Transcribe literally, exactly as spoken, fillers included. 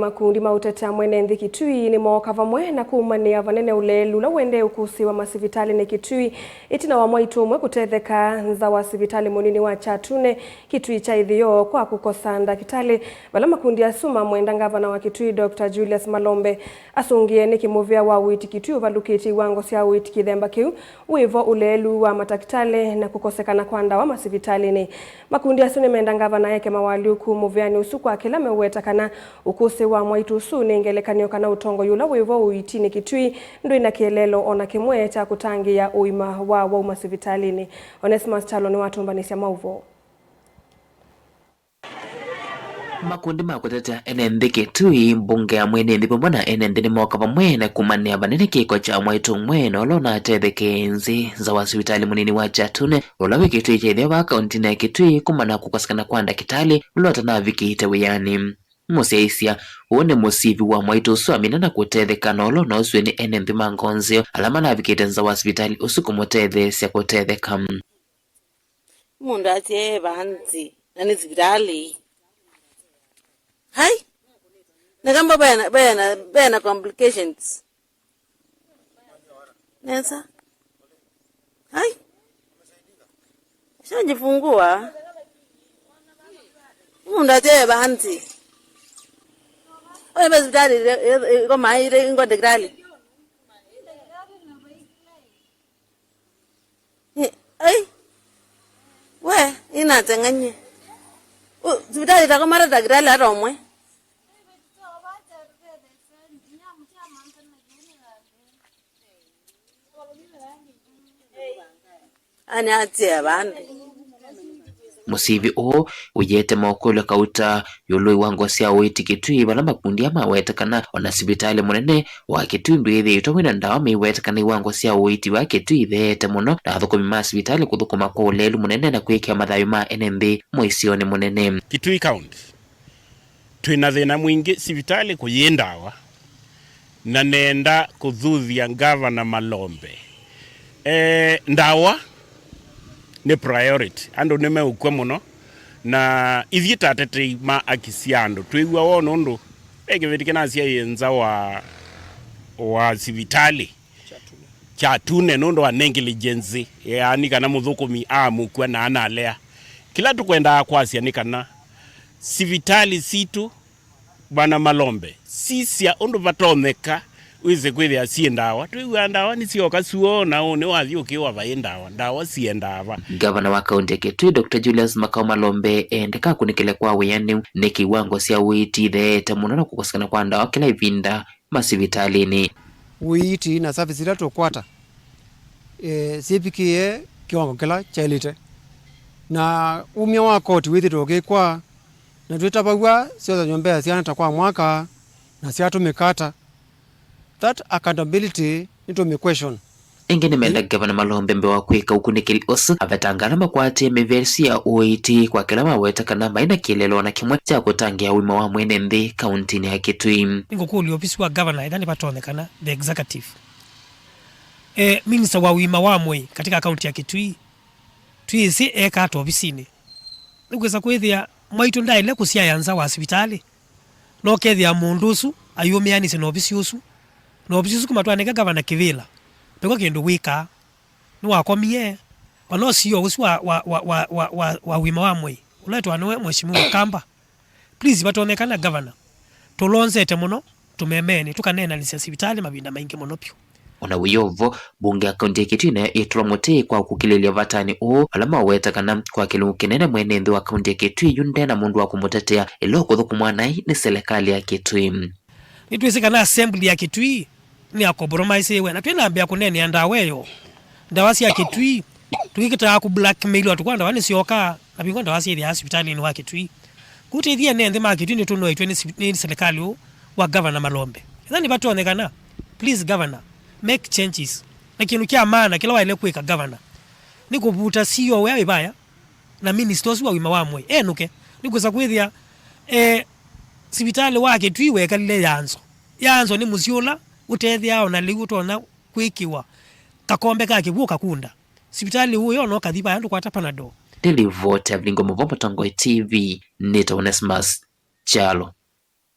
Makundi ma ũtetea mwene nthĩ Kitui nĩmooka vamwe na kũumanĩa vanene ũleelu ũla ũendee ũkũsĩĩwa masivitalĩnĩ Kitui, ĩtina wa mwaitũ ũmwe kũtetheka nza wa sivitalĩ mũnini wa Kyatune, Kitui kya ĩtheo, kwa kũkosa ndakĩtalĩ, vala makundi asu mamwenda ngavana wa Kitui, Doctor Julius Malombe, asũngĩe nĩkĩ mũvĩa wa ũiiti Kitui ũvalũkĩtye iwango sya ũiiti kĩthemba kĩu, wĩvo ũleelu wa matakĩtalĩ, na kũkosekana kwa ndawa masivitalĩnĩ. Makundi asu nĩmenda ngavana eke mawalyũku mũvĩanĩ ũsu kwa kĩla meũweta kana ũkũsĩ wa mwaitũ ũsu nĩ ngelekany'o kana ũtongoi ũla wĩvo ũiitinĩ Kitui ndwĩ na kĩeleelo o na kĩmwe kya kũtangĩĩa ũima wa wau masivitalĩnĩ. Onesmus Kyalo nĩwatũmbanĩsya maũvoo. Makundi ma kũtetea ene nthĩ Kitui, mbunge ya mwene nthĩ vamwe na ene nthĩ nĩmooka vamwe na kũmanĩa vanene kĩko kya mwaitũ ũmwe na ũla ũnatethekee nzĩ nza wa sivitalĩ mũnini wa Kyatune, ũla wĩ Kitui kya ĩtheo vaa kauntinĩ ya Kitui, kumana na kũkosekana kwa ndakĩtalĩ ũla ũtanavikĩte wĩanĩ. Mũsyaĩĩsya ũũ nĩ mũsivi wa mwaitũ ũsu amina na kũtetheka na ũla ũnausw'e nĩ ene nthĩ ma ngoo nzeo ala manavikĩte nza wa sivitalĩ ũsu kũmũtetheesya kũtetheka. Mũndũ atie vanzi na nĩ sivitalĩ. Hai. Nĩ kamba bena, bena, bena complications. Nesa. Hai. Shajifungua. Mũndũ atie vanzi. Oye basi sivitalĩ iko maire ingo daktari. Eh, ai. We, inateng'any'e. U, sivitalĩ takomata daktari hata ũmwe. Ani atia vandu. Mũsivi ũũ ũyĩete mokũlyo kauta ĩũlũ wa iwango sya ũiiti Kitui, vala makundi aa maweta kana ona sivitalĩ mũnene wa Kitui ndwĩthĩĩtwe wĩna ndawa, meiweta kana iwango sya ũiiti wa Kitui itheete mũno, na athũkũmi ma sivitalĩ kũthũkũma kwa ũleelu mũnene na kwĩkĩa mathayũ ma ene nthĩ mũisyonĩ mũnene. Kitui County, twĩna thĩna mwingĩ sivitalĩ kũyĩ ndawa, na nenda kũthuthya Ngavana Malombe. Eh, ndawa nĩ priority. Andũ nĩmeũkw'a mũno, na ithyĩ ta atetei ma aki sya andũ twĩw'a woo, nũndũ ve kĩveti kĩnasyaie nza wa, wa sivitalĩ Kyatune nũndũ wa negligence, yaani kana mũthũkũmi aamũkw'a na analea. Kĩla tũkwendaa kwasya nĩ kana sivitalĩ sitũ, Bwana Malombe, sisya ũndũ vatonyeka wĩse kwĩthĩa syĩ ndawa. Twĩw'aa ndawa nĩsyoka syoo, na ũnĩ wathi ũkĩwa vaĩ ndawa. Ndawa siendaa va? Ngavana wa kaunti ya Kitui, Doctor Julius Makau Malombe, endeka akunĩkĩle kwa wĩanĩu nĩ kĩwango sya ũiiti itheete mũno na kũkosekana kwa ndawa kĩla ĩvinda masivitalĩnĩ. Ũiiti na service ila tũkwata, eh, syĩvikĩe kĩwango kĩla kyaĩlĩte, na umya wa koti wĩthĩtwe ũkĩkwa, na twĩtavaw'a syothany'o mbesa syana ta kwa mwaka, na syatũmĩka ata. That accountability nĩtũmĩ question. Ĩngĩ nĩmenda Ngavana Malombe mbee wa kwĩka ũkunĩkĩli ũsu, avetanga ala makwatie mĩvesi ya ũiiti kwa kĩla maweta kana mai na kĩeleelo o na kĩmwe kya kũtangĩĩa ũima wa mwene nthĩ kauntinĩ ya Kitui. Nĩngũkũlya ovisi wa ngavana ethĩwa nĩvatonyekana, the executive. Eh, minister wa ũima wa mwĩĩ katika kaunti ya Kitui, twĩsĩ ekaa ta ovisinĩ. Nĩkwĩsa kwĩthĩa mwaitũ ndaĩle kũsyaĩa nza wa sivitalĩ. Na ũkethĩa mũndũ ũsu ayũmĩanĩsye na ovisi ũsu, na ovisi ũsu kuma twanenge ngavana kĩvĩla, ndwĩka kĩndũ wĩkaa. Nĩwakomie, kana o C E O ũsu wa, wa, wa ũima wa mwĩĩ, ũla wĩtawa nĩwe Mheshimiwa Kamba. Please, vatonyekana ngavana, tũlonzete mũno tũmemeenĩ, tũkaneenanĩsya sivitalĩ mavinda maingĩ mũno vyũ. O na wĩ o vo, mbunge ya kaunti ya Kitui nayo ĩtũla mũtĩ kwa kũkilĩlya vatanĩ ũũ, ala maweta kana kwa kĩlungu kĩnene mwene nthĩ wa kaunti ya Kitui yu nde na mũndũ wa kũmũtetea, ĩla ũkũthũkũmwa naĩ nĩ selekalĩ ya Kitui. Nĩtwĩsĩ kana assembly ya Kitui nĩ ya compromise ĩwe, na twĩnambĩa kũneenea ndawa ĩyo. Ndawa sya Kitui, tũikĩtaa kũ blackmail andũ kwa ndawa nĩsyokaa, na vingwa ndawa syĩthĩaa sivitalĩnĩ wa Kitui. Kũtĩthie ene nthĩ ma Kitui nĩtũnoetw'e nĩ sivi-, nĩ selekalĩ ũũ wa Governor Malombe. Ethĩwa nĩvatonyekana, please Governor, make changes. Na kĩndũ kya maana kĩla waĩle kwĩka Governor, nĩ kũvuta C E O ũya wĩ vaya na minister ũsu wa ũima wa mwĩĩ enũke. Nĩkwĩsa kwĩthĩa, eh, sivitalĩ wa Kitui wekalile yanzo. Yanzo nĩ mũsyĩ ũla ũtethĩaa o na lĩu ũtonya kwĩkĩwa kakombe ka kĩw'ũ ũkakunda. Sivitalĩ ũũ yo no kathi vaya ndũkwata Panadol. Nĩ livoti ya Vilingo Mũvoo Mũtongoi T V, nĩtawa Onesmus Kyalo.